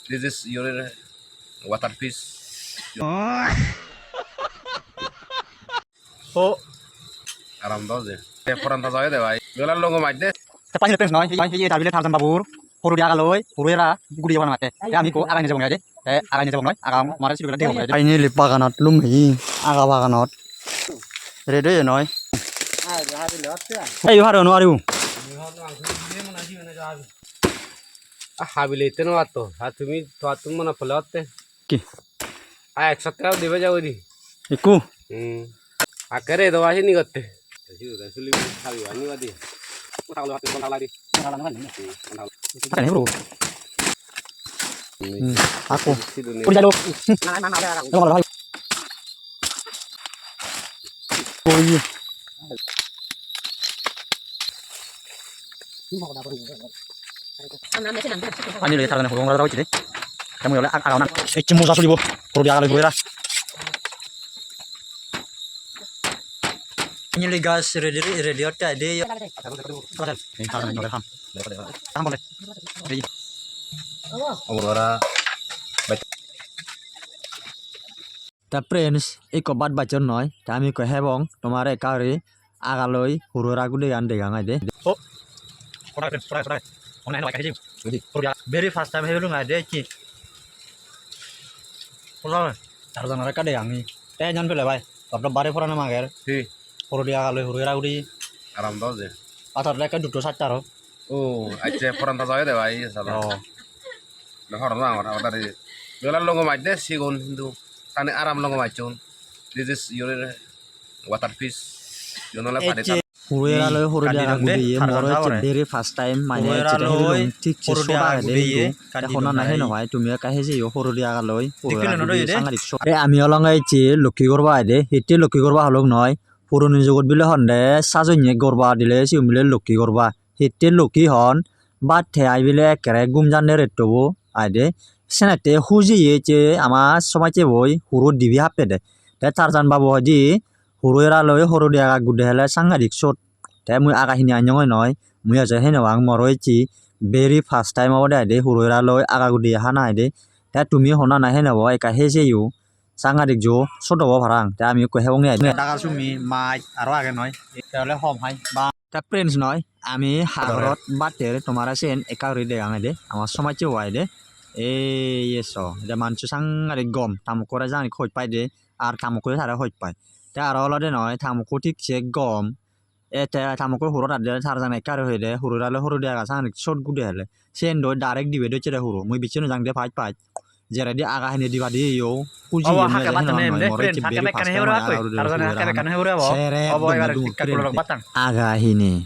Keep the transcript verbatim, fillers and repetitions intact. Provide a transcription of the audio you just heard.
This is your water fish. Oh. Aram do je. Te poran taja oye de bhai. Jola longo maj de. Te pani pen noi, pani ye tabile Tarzan babur. Horo di agaloi, horo era, guri jebon mate. Te ami ko agai nejebong de. Te agai nejebong noi, aga mare sidu guri degong de. Finally baganot lumi, aga baganot. Ready oye noi. Ei, haro no haro. Ah, habile itte no atto. Ha tumi to attum mona pole otte. Ki? Ah, ek sopta dibe jabo di. Ikku? Hmm. Akere do ahi ni gotte. Pani bro. Hmm. Aku. Sidune. Puri jalo. Koi. Ani loi tarane hurung rara hoichide. Te mui ole ag-, agana. Ecche moja sulibo. Puro dia galo puro era. Ani loi gas ready, ready otte aide. Ei tarane nore ham. Ham bole. Ei. Ora. Te friends, ikko bhat bacchon noi, te ami ikko hebong, tomare ekka guri agaloi huro era gudegan degang aide. Oh, korai, korai, korai. One eno ekka hejim. Huro era. Very first time hebelung aide ki. Korai. Tar jangar ekka degang ni. Te jan pele bhai, tobdo bare porana mager. Hi? Huro di agaloi huro era gudi. Aram do je. Atar ekka duto sat taro. Oh, acche, poran taja oye de bhai, sala. Oh. No, horo na, horo na, horo na. Jola longo maj de, sigon hintu. Tani aram longo majchun. This is your water fish. You know, like, ecche. Huro era loi horo dia gudi ye, moro ecche very first time, mane ecche te horo dia gudi ye, thik se soda ede hintu. Te honna na heno bhai, tumi ekka hejeyo horo dia agaloi. Horo era gudi ye sangadik so. Te ami olonge ecche lokki gorba aide, hitte lokki gorba holok noi. Puroni jugot bile honde sajonye gorba dile sigun bile lokki gorba. Hitte lokki hon, bhat hei ai bile ekkere gum jande rettobo aide. Senette hujiye je ama somajjeboi huro dibe happede. Te Tarjan babu hoide huro era loi horo di aga gude hele sangadik sot. Te mui aga hini annongoi noi, mui eje hei no pang, moro ecche very first time obode aide huro era loi aga gude hana aide. Te tumi honna na hei no bo ekka hejeyo. Sangadik jo sot obo parang, te ami ekko hebonge ai. Daga sumi, maj, aro age noi. Te ole hom hai. Ba, te friends noi, ami hagorot batter tomare siyen ekka guri degangede. Ama somajje bo aide. Ei ye so, ede mancho sangadik gom, ta mokko re jani hoj pai de, ar ta mokko re tare hoj pai. Te aro olode noi, ta mokko thik se gom. E te ta mokko hurot adde, Tarjan ekka guri hoide, huro era loi horo di aga sangadik sot gude hele. Siyen do direct dibe docche de huro. Mui bicche no jang de pach pach. Jeredi aga hine diba diye yo. Huji obo ye mui hake eje battane heno emde, moro friend, ecche hake very bekkani first time hebure aga hoi. Tarjane huro hake era bekkani hebure obo. Sere obo dum ebar dum tikka friend. Kulolok battan. Aga hine.